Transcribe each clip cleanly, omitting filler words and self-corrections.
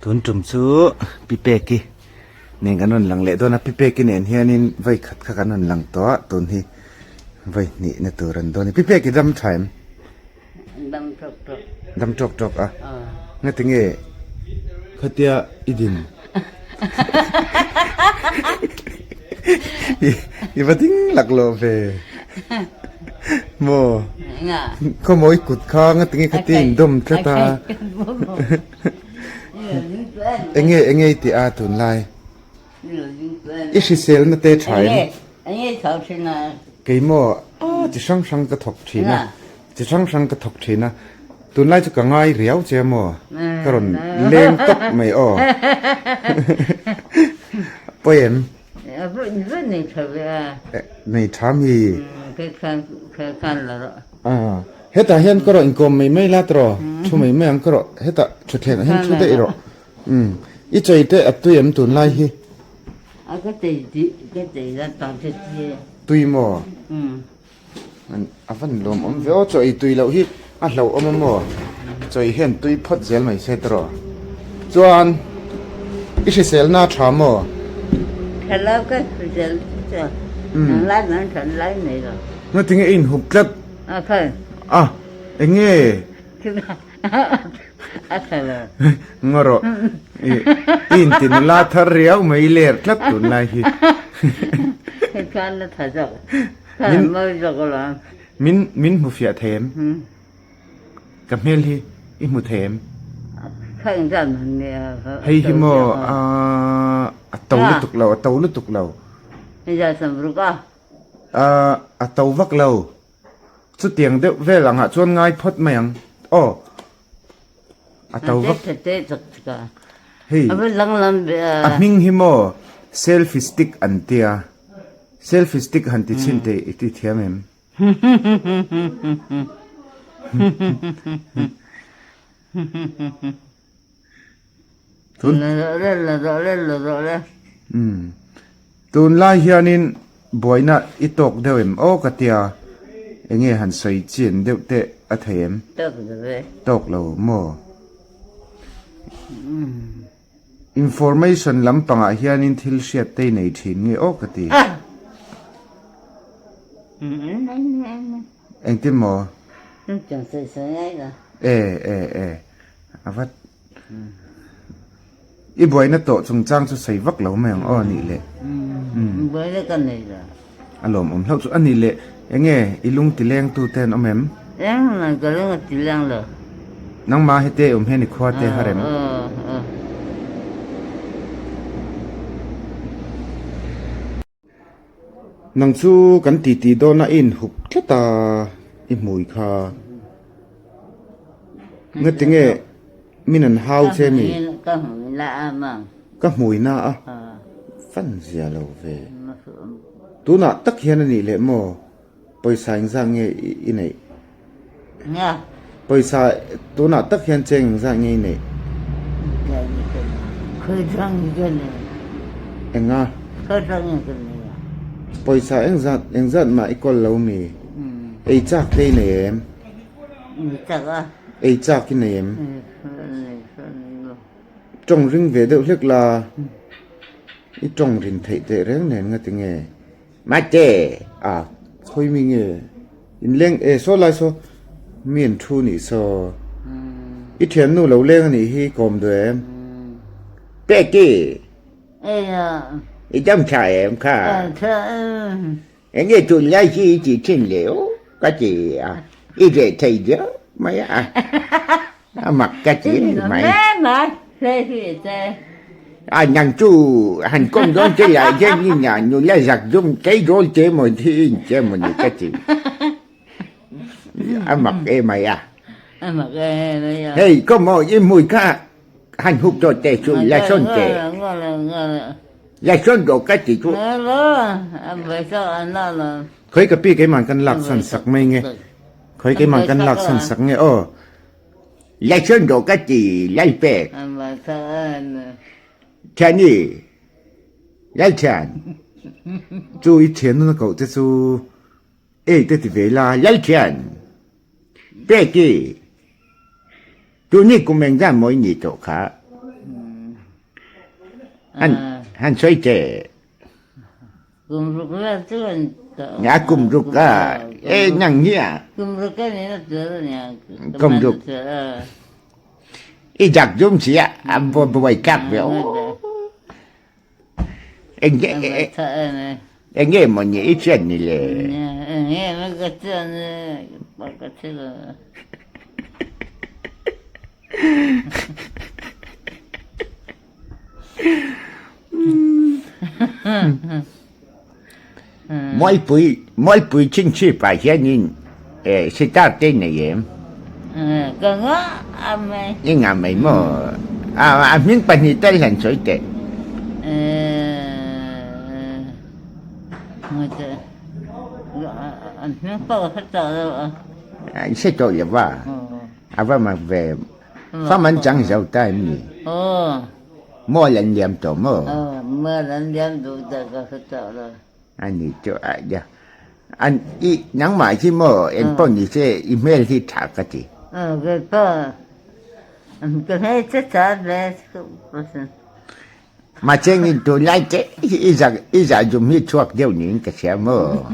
Tun tum chu Pi Peki nen kan rawn lang leh dawn a, Pi Peki nen hianin vawi khat kha kan rawn lang tawh a, tun hi vawi hnihna tur an dawn a ni. Pi Peki dam tha em? Dam tawk tawk. Dam tawk tawk a? Ngati nge khatia i din? I va ding lak lo ve. Maw? Khawmawi kut kha ngati nge khatia in dawm tlat a? Enge enge i tih a tunlai? I hriselna te tha em? Keimaw chi hrang hrang ka thawk thin a, chi hrang hrang ka thawk thin a, tunlai chu ka ngai riau che maw? Ka rawn leng tawp mai aw. Pawi em? Nei tha mi? Hetah hian ka rawh inkawm mai mai la tawh thu mai mai ang ka rawh hetah thutthleng ah hian thu daih rawh umm i chei te a tui em tunlai hi a ka chei tih ka chei la tang che che tui maw a van lawm awm ve aw chaw ei tui loh hi a hlauh awm a maw chaw ei hian tui phawt zel mai se tawh chuan i hriselna a tha maw tha lo ka hrisel chu lai mai tha lai nei lo Ngatinge i inhup tlat? A kha. A, enge? A kha lo. Ngaw rawh. I inti nula thar riau mai i ler tlat tunlai hi. Hei khan la tha zawk. Khan a mawi zawk alawm. Min min hmu fiah thei em? Ka hmel hi i hmu thei em? Kha engzat man nge a? Hei hi maw a to lutuk lo, a to lutuk lo. Engzat sam ruk a? A to vak lo. Chutiang deuh vel angah chuan ngai phawt mai ang. Aw. A to vak. Hei. A hming hi maw selfie stick an tia. Selfie stick han ti chhin teh i ti thiam em? Tunlai hianin buaina i tawk deuh em aw ka tia, enge han sawi chian deuh teh a thei em? Tawk lo maw? Information lampangah hianin thil hriat te i nei thin nge aw ka ti. Engtin maw? E e e a va i buaina tawh chungchang chu sawi vak lo mai ang aw anih le. Buaina ka nei lo. A lawmawm hlauh chu anih le enge i lung ti leng tu te an awm em? Eng ka lung a ti leng lo. Nangmah hete awm hian i khua te har em? Nang chu kan titi dawn a i inhup tlat a i hmui kha. Ngatinge min an hau che mi? Ka hmui na a ma. Ka hmui na a? Fan zia lo ve. Tunah tak hian a nih leh maw? Pawisa engzah nge i neih? Nia. Pawisa tunah tak hian cheng engzah nge i neih? Khawi thang hi ka nei. Enga? Khawi thang hi ka nei a. Pawisa engzat engzat mah i kawl lo mi? Ei chak te i nei em? Ei chak a. Ei chak i nei em? Tawng ring ve deuh hlek la, i tawng rin theih teh reng nen nga tinge? Mate! A, khawi mi nge? Inleng e, saw lai saw mi an thu nih saw. I thiannu lo leng a nih hi kawm duh em? Peki! Eia. I dam tha em kha? Tha em. Enge tun lai hi i ti thin leh aw ka ti a, i reh thei deuh mai a. A mak ka ti mai. A nang chu han kawm dawn che lah hian i na nula zak zum kei dawl che maw thi in che maw ni ka ti. A mak e mai a. A mak e mai a. Hei kawm maw i hmui kha han hup tawh teh chu la sawn teh. La sawn tawh ka ti chu. Khawi ka pi keimah kan lak sawn sak mai nge. Khawi keimah kan lak sawn sak nge aw. Laisawn dawh ka ti Lalpek. Thiani, Lalthian. Chu i thian nuna koh te chu ei te ti ve la. Lalthian, Peki, tuni kum engzah maw i nih tawh kha? Han, han sawi teh. Kum ruk vel chu an tawh. Nga kum ruk a, e nang hi a. Kum ruk a ni na tur a nia. Kum ruk. I dak dum si a, a buai kak ve o. Enge enge maw ni i hriat ni le. Enge maw ka chuan ka hre lo. Mualpui Mualpui chhingchhipah hianin eh sitar te nei em? Ka ngah a mai. I ngah mai maw? A a hming pahnih tal han sawi teh. A hming pawh ka hre tawh lo a. I hre tawh lo va? A va mak ve. Fam an chang zo ta em ni? Aw. Mual an liam tawh maw? Aw, mual an liam duh ta ka hre tawh lo. A ni chu a ya. An i nangmah hi maw eng pawh ni se i hmel hi tha ka ti. Aw, kei pawh ka hmel chu tha ve pasal. Mahse ngin tunlai te hi i zah i zah zum hi chhuak deuh niin ka hria maw?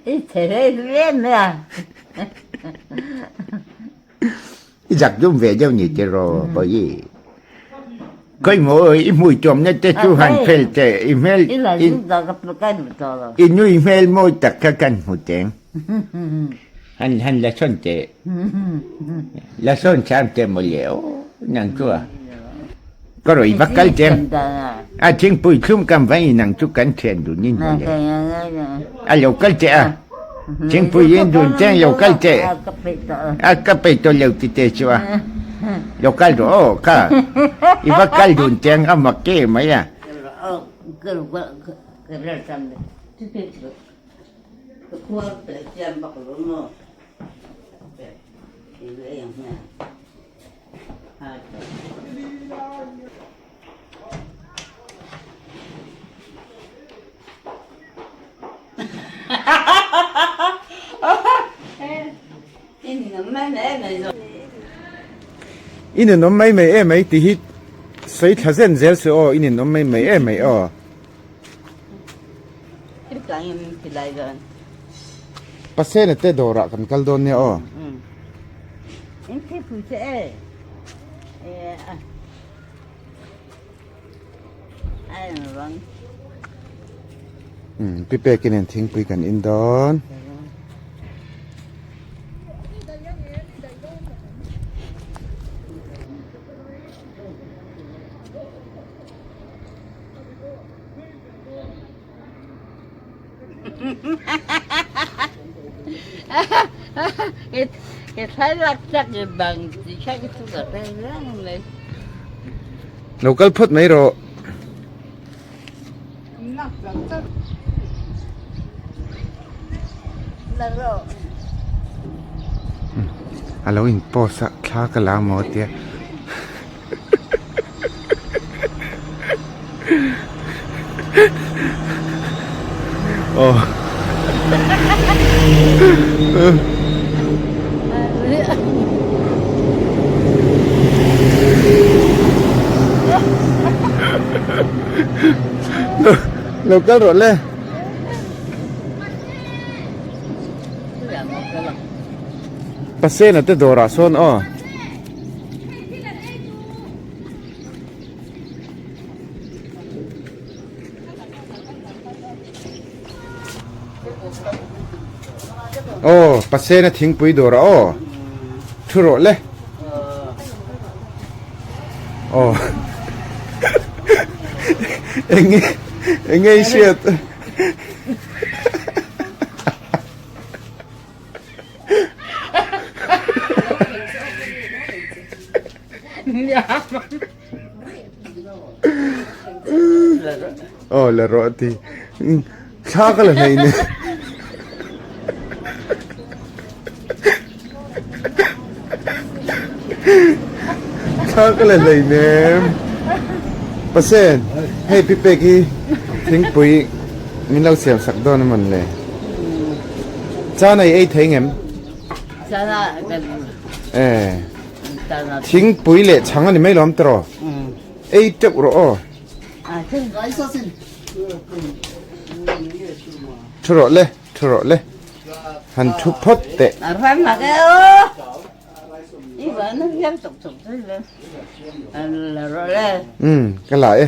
I chhe hlei hle mai a. I zak dum ve deuh ni tiraw Bawihi? Khawimaw i hmui tuamna te chu han fel teh i hmel i nui hmel mawi tak kha kan hmu teng. Han han la sawn teh. La sawn cham teh mawle aw nang chu a. Ka rawi va kal teng. A thingpui thlum kam vai nang chu kan thian dun in mawle. A lo kal teh a. Thingpui in dun cheng lo kal teh. A ka peih tawh lo ti te chu a. Lo kal rawh aw kha. I va kal dun cheng a mak ke mai a. I ninawm mai mai em mai tih hi sawi thla zen zel suh aw i ninawm mai mai em mai aw. Pasena te dawrah kan kal dawn nia aw. Pi pek in thingpui kan in dawn. Lo kal phawt mai rawh. A lo in post a thla ka la maw tia. Aw. Lo kal rawh le. Pasena te dawrah sawn aw. Aw Pasena thingpui dawrah aw thu rawh le aw enge enge i hriat Aw la rawh ti thla ka la hnei ne thla ka la hlei nem Pasen hei pi pek hi thingpui min lo siam sak dawn a mawn le Chana i ei thei ngem? Chana kan Eh. Thingpui leh chhang a ni mai lawm tawh. Ei teuh rawh aw. Thu rawh le, thu rawh le. Han thu phawt teh. Umm ka la e.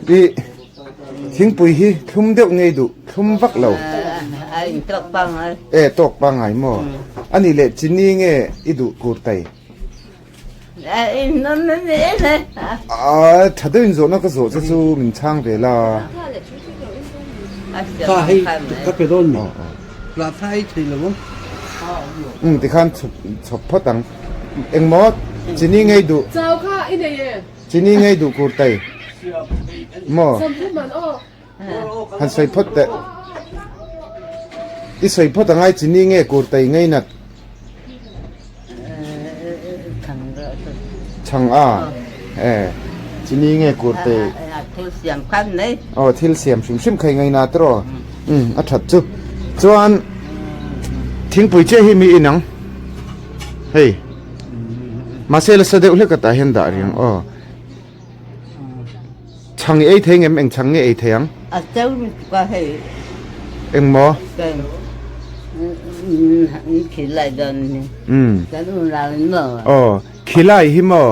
I thingpui hi thlum deuh ngei duh thlum vak lo. E tawk pangngai maw? A nih leh chini nge i duh kur tai? A tha deuhin zawhna ka zawh che chu min chhang ve la. Kha hei ka pe dawn mi. La tha ei thei lo ang. Umm tikhan chhawp phawt ang. Engmaw chini ngei duh. Chau kha i nei em? Chini ngei duh kur tai. Maw? Han sawi phawt teh. I sawi phawt angai chini nge kur tai ngei nat. Chhang a e chini nge kur tai. Thil siam khan nei. Aw thil siam hrim hrim khai ngai na tawh. Um a that chu. Chuan thingpui che hi mi inang. Hei. Mahse la sa deuh hlek atah hian dah riang aw. Chhang i ei thei ngem eng chhang nge ei thei ang? A cheu lutuk a hei. Eng maw? Kan khilai dawn ni. Kan unau in maw? Aw, khilai hi maw?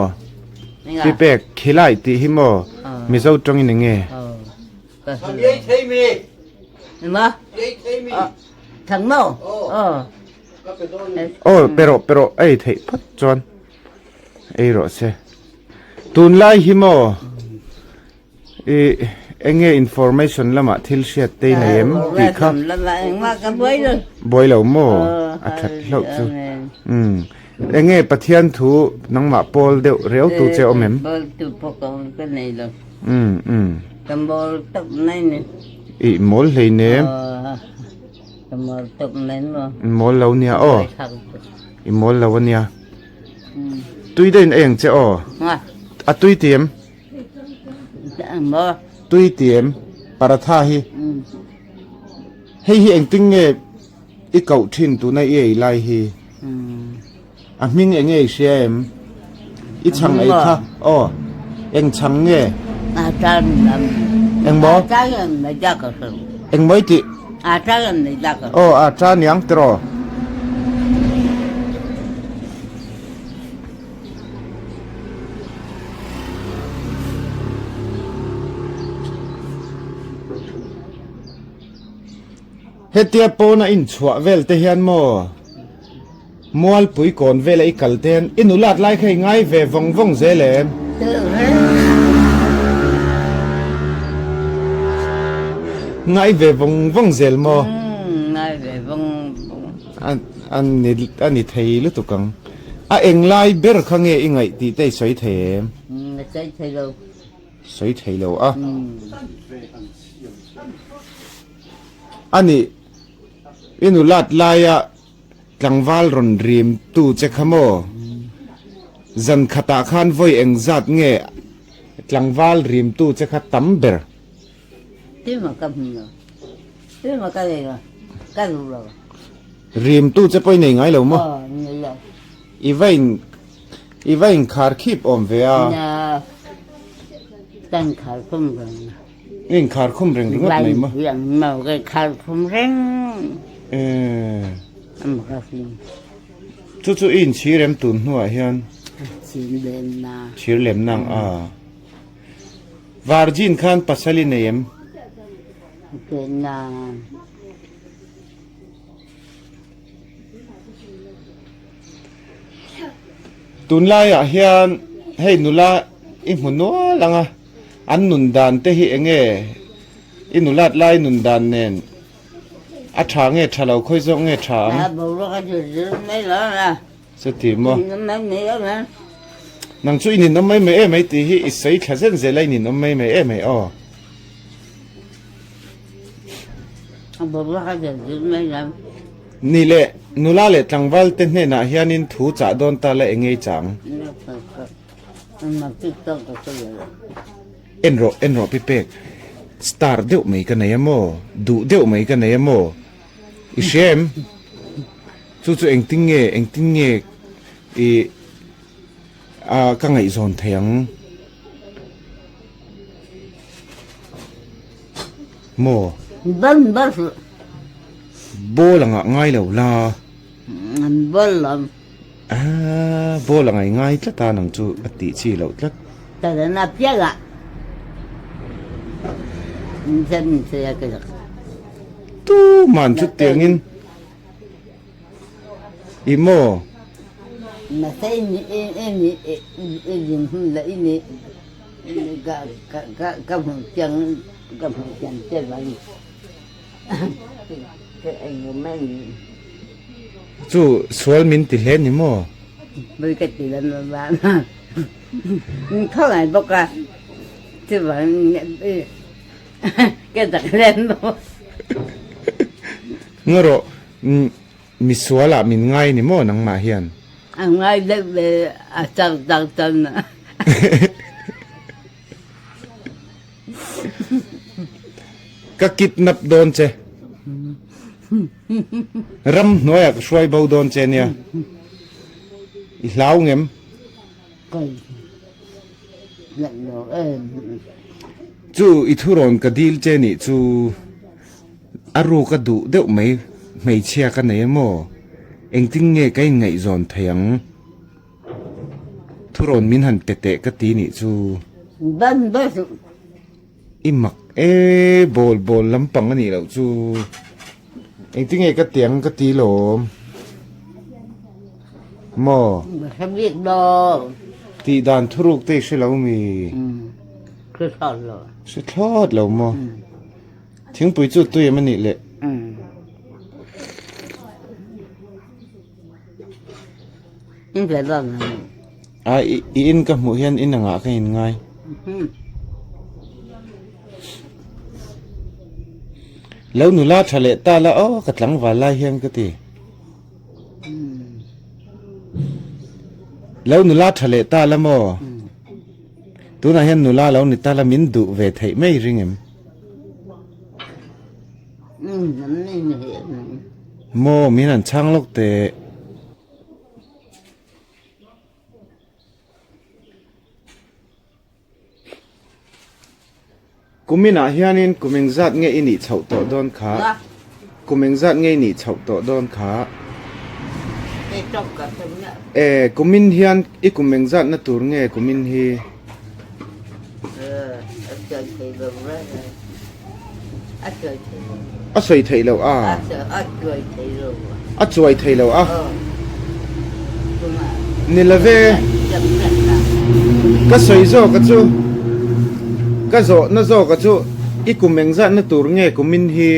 Pi pek, khilai tih hi maw? Mizo tawngin eng nge? Chhang i ei thei mi? Eng maw? I ei thei mi? Chhang maw? Aw. Aw, pe rawh, pe rawh, a ei theih phawt chuan. Ei rawh se. Tunlai hi maw i enge information lamah thil hriat te i nei em tih kha buai lo maw a that hlauh chu. Umm enge Pathian thu nangmah pawl deuh riau tu che awm em? Umm umm. I mawl hlei nem. I mawl lo nia aw. I mawl lo ania. Tui deuhin ei ang che aw. A tui ti em? Tui ti em? Paratha hi. Hei hi engtin nge i koh thin tuna i ei lai hi? A hming eng nge i hria em? I chhang ei kha aw. Eng chhang nge? Eng maw? Eng maw i tih? Aw a ta niang tiraw? Hetia pawna inchhuah vel te hian maw Mualpui kawn vela i kal te hian i nulat lai kha i ngai ve vawng vawng zel em? Ngai ve vawng vawng zel maw? ve vawng vawng. A a ni thei lutuk ang. A eng lai ber kha nge i ngaih tih te i sawi thei em? A sawi thei lo. Sawi thei lo a. A nih, i nulat laia tlangval rawn rim tu che kha maw? Zan khatah khan vawi eng zat nge tlangval rim tu che kha tam ber? Tumah ka hmu lo. Tumah ka nei lo. Ka duh lo. Rim tu che pawh i nei ngai lo maw? Aw, nei lo. I va in i va in khar khip awm ve a. Nia, ka in khar khum reng. I in khar khum reng ringawt mai maw? Vai ang maw ka in khar khum reng. Eh. Am ka hlim. Chu chu i inchhir em tun hnuah hian? Chhir lem na. Chhir lem nang a. Virgin khan pasal i nei em? Kena. Tunlaiah hian hei nula i hmu nual ang a, an nun dan te hi eng nge i nulat lai nun dan nen a tha nge tha lo khawi zawk nge tha ang? A boruak a zir zir mai lo a. Chuti maw? Nang chu i ninawm mai mai em ai tih hi i sawi thla zen zel a i ninawm mai mai em ai aw. Ni leh nula leh tlangval te hnenah hianin thu chah dawn ta la eng ngei chang? En rawh en rawh pi pek star deuh mai ka nei a maw duh deuh mai ka nei a maw i hria em? Chu chu engtin nge engtin nge i a ka ngaihzawn thei ang maw? Bal bal hruh. Ball angah ngai lo la. Ball lam. Ah ball angai ngai tlat a nang chu a tih chi loh tlat. Tadana piala. Zan se a ka zak. Tu man chu tiangin. I maw? Chu sual min ti hle ni maw? Ngaw rawh. Misual ah min ngai ni maw nangmah hian? A ngai deuh ve a chak tak tan a. Ka kidnap dawn che. Ram hnuaiah ka hruai bo dawn che nia. I hlau ngem? Chu i thurawn ka dil che nih chu a ruk a duh deuh mai hmeichhia ka nei emaw engtin nge ka inngaihzawn thei ang thurawn min han pe teh ka ti nih chu. I mak e bawl bawl lampang a nih loh chu engtin nge ka ti ang ka ti lawm maw? Hre bik lo. Tih dan thuruk te i hre lo mi? Hre thlawt lo. Hre thlawt lo maw? Thingpui chu tui em a nih le? In ve bak lo. A i in ka hmuh hian in angah ka in ngai. Lo nula tha leh ta la aw ka tlangval lai hian ka ti. Lo nula tha leh ta la maw? Tunah hian nula lo ni ta la min duh ve theih mai ring em? Maw min han chhang lawk teh. Kuminah hianin kum engzat nge i nih chhoh tawh dawn kha? Kum engzat nge i nih chhoh tawh dawn kha? E, kumin hian i kum engzat na tur nge kumin hi? A sawi theih loh a. A chuai thei lo a. Ni love. Ka sawi zawk a chu. Ka zawhna zawk a chu i kum engzatna tur nge kumin hi?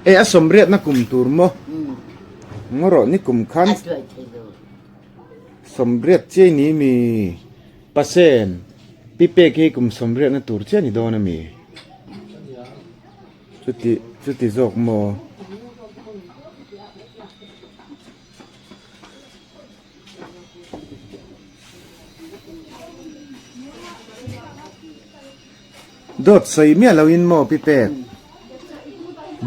E a sawmriatna kum tur maw? Ngaw rawh ni kum khan sawmriat chiai ni mi Pasen pi pek hi kum sawmriatna tur chiah ni dawn a mi? Chuti chuti zawk maw? Dawt sawi miah loin maw pi pek?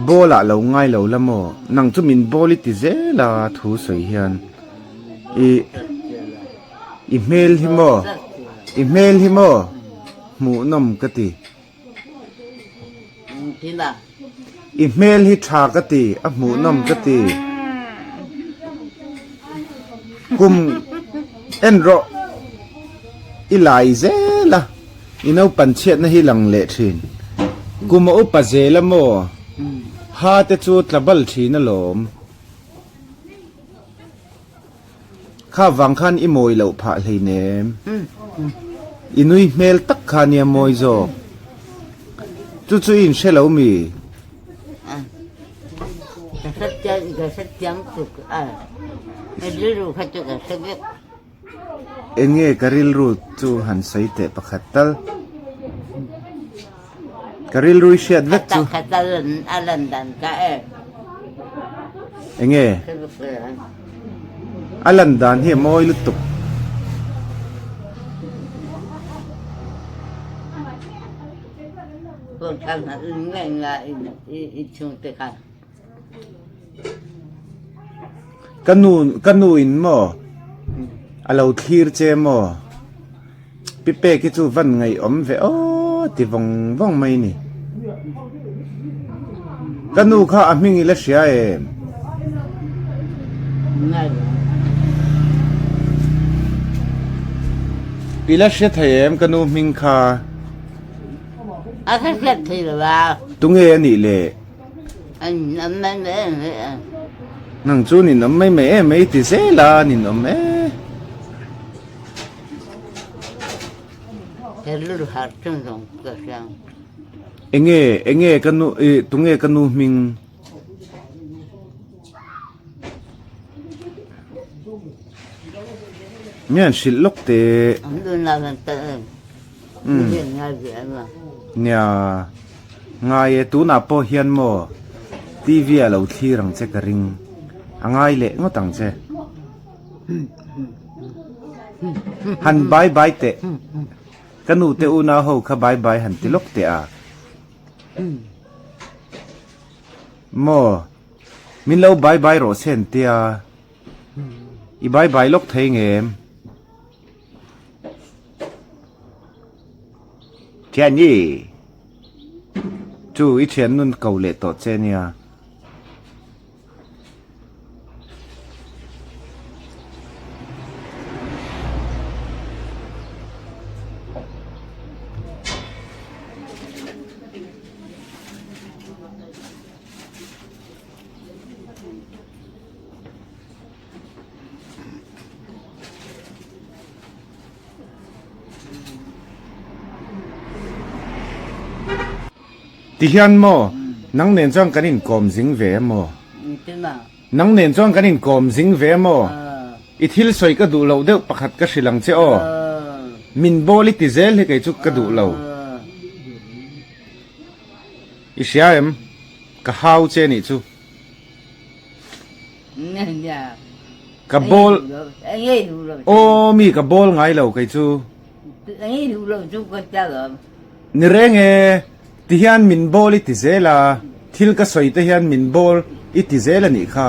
Ball ah lo ngai lo la maw? Nang chu min ball i ti zel a thu sawi hian i i hmel hi maw i hmel hi maw hmuhnawm ka ti. I hmel hi tha ka ti, a hmuhnawm ka ti. Kum en rawh i lai zel a, i naupan chhiatna hi lang leh thin. Kum a upa zel a maw? Ha te chu tla bal thin alawm. Kha vang khan i mawi loh phah hleinem. I nui hmel tak kha nia mawi zawk. Chu chu i inhre lo mi? Ka hrethiam ka hrethiam tuk a. Ka rilru kha chu ka hre vek. Enge ka rilru chu han sawi teh pakhat tal. Ka rilru i hriat vek chu. A takhat a lan dan ka e. Enge? A lan dan hi a mawi lutuk. Ka nu ka nu in maw a lo thlir che maw? Pi pek hi chu van ngaihawm ve aw ti vawng vawng mai ni. Ka nu kha a hming i la hria em? I la hria thei em ka nu hming kha? A ka hriat thei lo a. Tunge a nih le? Nang chu ninawm mai mai em mai ti zel a ninawm e. Enge enge ka nu ih tunge ka nu hming? Nge an hrilh lawk teh. Nia ngai e tunah pawh hian maw TV ah lo thlir ang che ka ring a ngai leh ngawt ang che. Han bai bai teh. Ka nu te unau ho kha bai bai han ti lawk teh a. Maw, min lo bai bai rawh se an tia. I bai bai lawk thei ngem? Thiani. Chu i thian nun ko leh tawh che nia. Tihian maw, nang nen chuan kan inkawm zing ve a maw? Nang nen chuan kan inkawm zing ve a maw? I thil sawi ka duh loh deuh pakhat ka hrilh ang che aw. Min bawl i ti zel hi kei chu ka duh lo. I hria em? Ka hau che nih chu. Ka bawl Aw mi ka bawl ngai lo kei chu. Ni reng e, tihian min bawl i ti zel a, thil ka sawi te hian min bawl i ti zel a nih kha.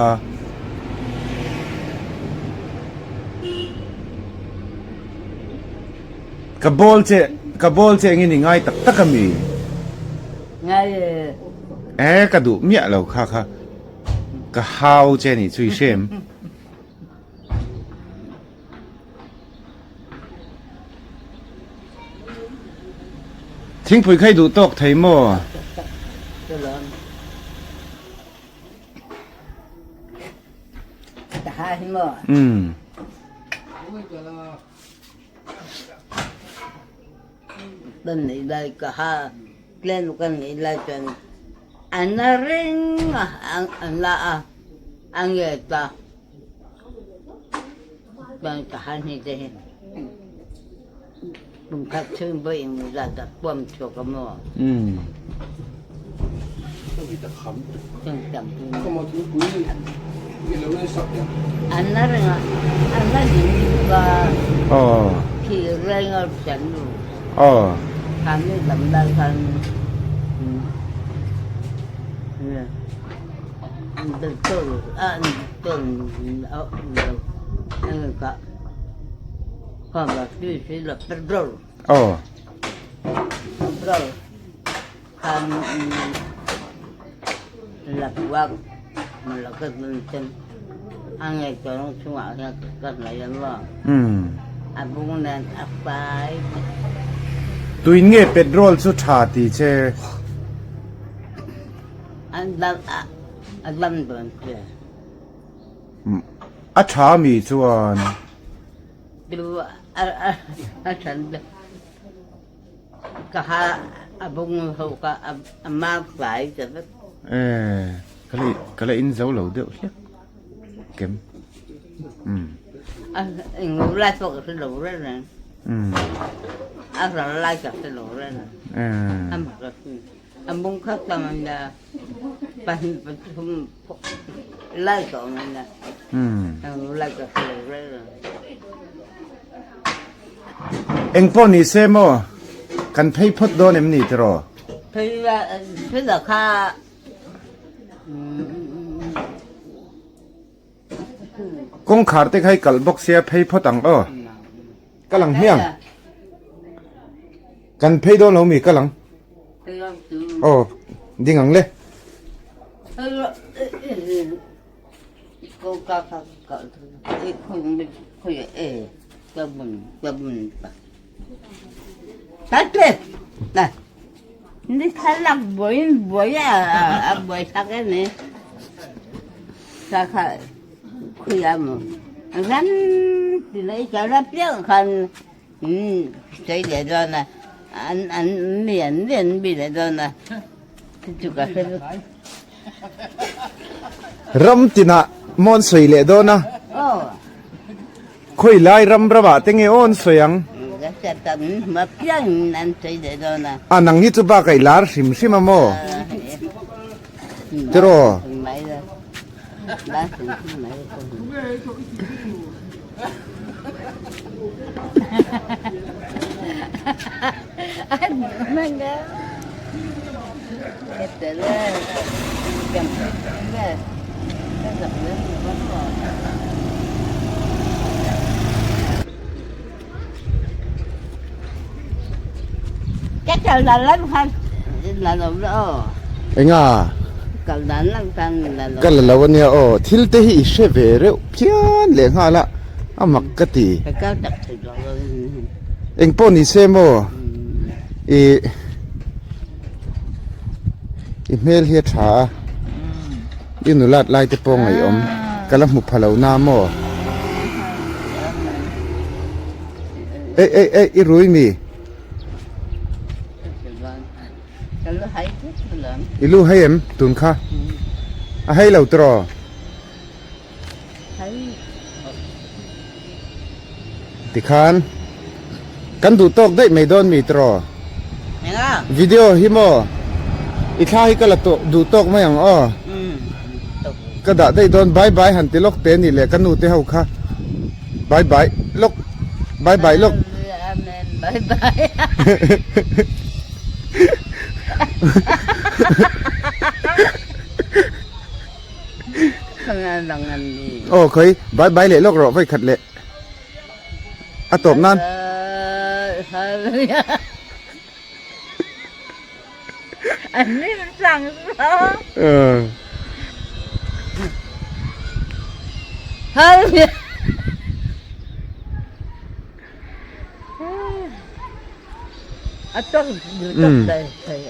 Ka bawl che, ka bawl che engin i ngai tak tak a mi? E ka duh miah lo kha kha. Ka hau che nih chu i hrem. Thingpui kha i duh tawk thei maw? Umm. Kan neih lai ka ha tlem kan neih lai chuan a na reng a, a la a, a nget a, chuan ka ha hni te hi kum khat chhung pawh engmaw zat a puam chhuak a maw? A na reng a, a na ding bawk a, khi reng a thian nu. Kha mi dam lai khan doctor a doctor a awm lo engkah kha va la petrol. Petrol. Khan Lapua malaka dun ten a ngei tawng chungah hian ka kal mai a maw? A bung nen a fai. Tuin nge petrol chu tha ti che? An dam a dam dawn che. A tha mi chuan? Tu a than Ka ha a bung ho ka a mak fai ta vek. Eh, ka la ka la in zo lo deuh hlek kem. Um. A eng lo lai pawh ka hre lo reng reng. Um. A ral lai ka hre lo reng reng. Eh. A mak a sin. A bung kha tam a nia pahnih pathum lai ka awm a nia. Um. Eng lo lai ka hre lo reng reng. Eng pawh ni se maw? Kan phei phawt dawn em ni tiraw? Phei phei la kha Kawngkhar te kha i kalh bawk sia phei phawt ang aw. Kal ang hmiang. Kan phei dawn lo mi kal ang. Aw ding ang le. Ram tinah maw an sawi leh dawn a? Khawi lai ram ramah te nge aw an sawi ang? A nang hi chu bakah i lar hrim hrim a maw? Tiraw? Enga? Ka la lo ania aw, thil te hi i hre ve reuh phian leh nghal a, a mak ka ti. Eng pawh ni se maw i i hmel hi a tha a, i nulat lai te pawh ngaihawm ka la hmu pha lo na maw? Ei ei ei i rui mi? I lu hei em tun kha? A hei lo tiraw? Tikhan kan duh tawk daih mai dawn mi tiraw? Video hi maw i thla hi ka la duh tawk mai ang aw. Ka dah daih dawn bye bye han ti lawk te ni leh ka nu te ho kha bye bye lawk bye bye lawk. Bye bye. Aw khawi bye bye leh lawk rawh vawikhat leh a tawp nan.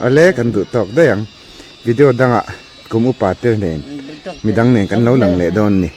Awle kan duh tawk daih ang video dangah kum upa te nen midang nen kan lo lang leh dawn a ni.